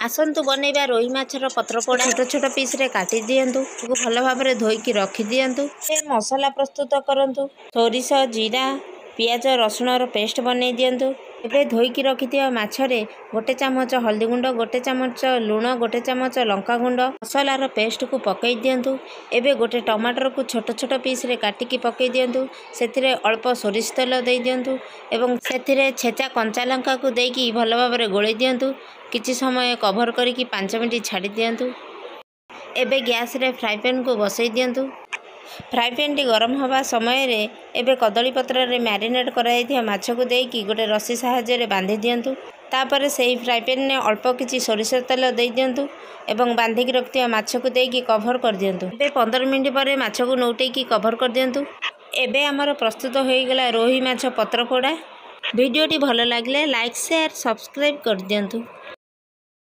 ଆସନ୍ତୁ ବନେଇବା ରୋହି ମାଛର ପତ୍ରପୋଡ଼ା। ଛୋଟ ଛୋଟ ପିସ୍ରେ କାଟି ଦିଅନ୍ତୁ। ତାକୁ ଭଲ ଭାବରେ ଧୋଇକି ରଖିଦିଅନ୍ତୁ। ଏବେ ମସଲା ପ୍ରସ୍ତୁତ କରନ୍ତୁ। ସୋରିଷ, ଜିରା, ପିଆଜ, ରସୁଣର ପେଷ୍ଟ ବନେଇ ଦିଅନ୍ତୁ। ଏବେ ଧୋଇକି ରଖିଥିବା ମାଛରେ 1 ଚାମଚ ହଳଦୀ ଗୁଣ୍ଡ, 1 ଚାମଚ ଲୁଣ, 1 ଚାମଚ ଲଙ୍କା ଗୁଣ୍ଡ, ମସଲାର ପେଷ୍ଟକୁ ପକାଇ ଦିଅନ୍ତୁ। ଏବେ ଗୋଟେ ଟମାଟରକୁ ଛୋଟ ଛୋଟ ପିସ୍ରେ କାଟିକି ପକାଇ ଦିଅନ୍ତୁ। ସେଥିରେ ଅଳ୍ପ ସୋରିଷ ତେଲ ଦେଇ ଦିଅନ୍ତୁ ଏବଂ ସେଥିରେ ଛେଚା କଞ୍ଚା ଲଙ୍କାକୁ ଦେଇକି ଭଲ ଭାବରେ ଗୋଳେଇ ଦିଅନ୍ତୁ। କିଛି ସମୟ କଭର କରିକି 5 ମିନିଟ୍ ଛାଡ଼ି ଦିଅନ୍ତୁ। ଏବେ ଗ୍ୟାସ୍ରେ ଫ୍ରାଏ ପ୍ୟାନ୍କୁ ବସେଇ ଦିଅନ୍ତୁ। ଫ୍ରାଏ ପ୍ୟାନ୍ଟି ଗରମ ହେବା ସମୟରେ ଏବେ କଦଳୀ ପତ୍ରରେ ମ୍ୟାରିନେଟ୍ କରାଯାଇଥିବା ମାଛକୁ ଦେଇକି ଗୋଟେ ରସି ସାହାଯ୍ୟରେ ବାନ୍ଧି ଦିଅନ୍ତୁ। ତାପରେ ସେହି ଫ୍ରାଏ ପ୍ୟାନ୍ରେ ଅଳ୍ପ କିଛି ସୋରିଷ ତେଲ ଦେଇ ଦିଅନ୍ତୁ ଏବଂ ବାନ୍ଧିକି ରଖିଥିବା ମାଛକୁ ଦେଇକି କଭର କରିଦିଅନ୍ତୁ। ଏବେ 15 ମିନିଟ୍ ପରେ ମାଛକୁ ନଉଟେଇକି କଭର କରିଦିଅନ୍ତୁ। ଏବେ ଆମର ପ୍ରସ୍ତୁତ ହୋଇଗଲା ରୋହି ମାଛ ପତ୍ରପୋଡ଼ା। ଭିଡ଼ିଓଟି ଭଲ ଲାଗିଲେ ଲାଇକ୍, ସେୟାର, ସବସ୍କ୍ରାଇବ୍ କରିଦିଅନ୍ତୁ।